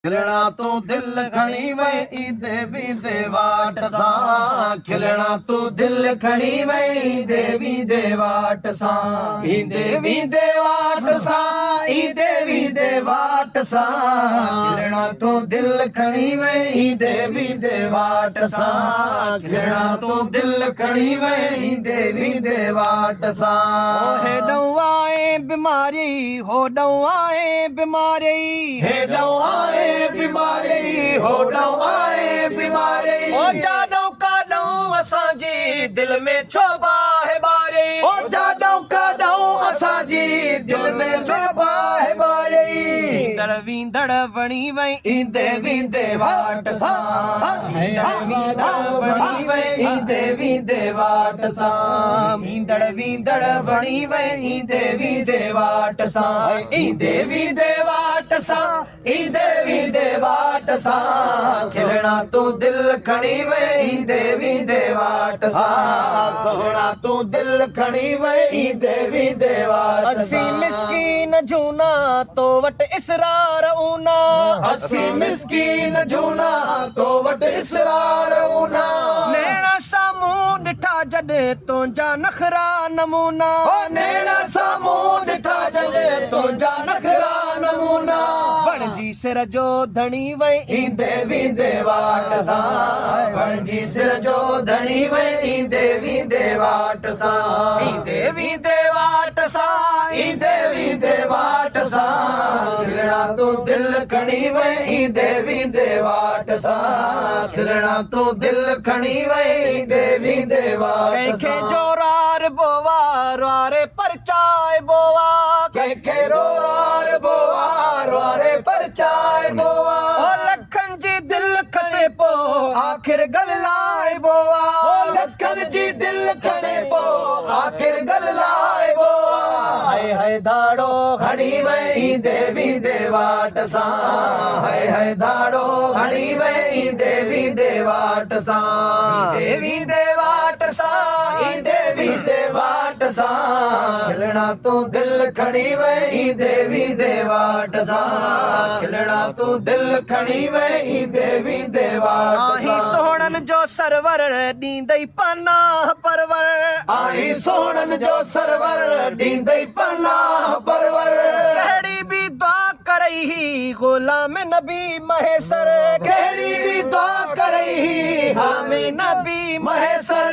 کلڻا تون دل کڻي وئين ايندي ويندي واٽ سان کلڻا تون دل کڻي وئين ايندي ويندي واٽ سان ايندي ويندي واٽ سان ايندي ويندي واٽ سان کلڻا تون دل کڻي وئين ايندي ويندي واٽ سان کلڻا تون دل کڻي وئين ايندي ويندي واٽ سان. او هيڏئون آئين بيماري هوڏئون آئين بيماري. هيڏئون آئين بيماري هوڏئون آئين بيماري. او جاڏئون ڪاڏئون اسان جي دل ۾ ڇو باهه ٻاري. او جاڏئون ڪاڏئون اسان جي دل ۾ ڇو باهه ٻاري. ايندڙ ويندڙ وڻي وئين. ايندي ويندي واٽ سان. ايندڙ ويندڙ وڻي وئين ايندي ويندي واٽ سان. ايندڙ ويندڙ وڻي وئين ايندي ويندي واٽ سان. ايندي ويندي واٽ سان ايندي ويندي واٽ سان کلڻا تون دل کڻي وئين ايندي ويندي واٽ سان سهڻا تون دل کڻي وئين ايندي ويندي واٽ سان. اسين مسڪين جهونا تو وٽ اسرار اونا. اسين مسڪين جهونا تو وٽ اسرار اونا. نيڻ سامهون ڏٺا جڏهن تنهنجا نخرا نمونا. او نيڻ سامهون ڏٺا جڏهن تنهنجا نخرا نمونا. بڻجي سر جو ڌڻي وئين. ايندي ويندي واٽ سان بڻجي سر جو ڌڻي وئين ايندي ويندي واٽ سان. ايندي ويندي واٽ سان. ايندي ويندي واٽ سان کلڻا تون دل کڻي وئين ايندي ويندي واٽ سان کلڻا تون دل کڻي وئين ايندي ويندي واٽ ڪنهن کي سان. جوراربو آ روئاري پرچائبو آ. ڪنهن کي روئاربو آ روئاري پرچائبو آ. او لکن جي دل کسي پو آخر گل لائبو آ. او لکن جي دل کسي پو آخر گل لائبو آ. هاء هاء ڌاڙو هڻي وئين ايندي ويندي واٽ سان هاء هاء ڌاڙو هڻي وئين ايندي ويندي واٽ سان. ايندي ويندي واٽ سان. ايندي ويندي واٽ سان کلڻا تون دل کڻي وئين ايندي ويندي واٽ سان کلڻا تون دل کڻي وئين ايندي ويندي واٽ آهين سان. سهڻن جو سرور ڏيندئي پناهه پرور. آهين سهڻن جو سرور ڏيندئي پناهه پرور. ڪهڙي به دعا ڪرئي هي غلام نبي مهيسر. ڪهڙي به دعا ڪرئي هي حامي نبي مهيسر.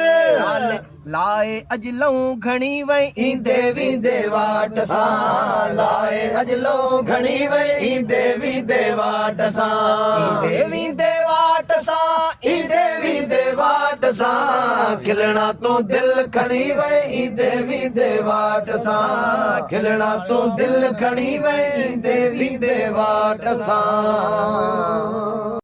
لائي اڄ لئون گهڻي وئين. ايندي ويندي واٽ سان لائي اڄ لئون گهڻي وئين ايندي ويندي واٽ سان. ايندي ويندي واٽ سان. ايندي ويندي واٽ سان کلڻا تون دل کڻي وئين ايندي ويندي واٽ سان کلڻا تون دل کڻي وئين ايندي ويندي واٽ سان.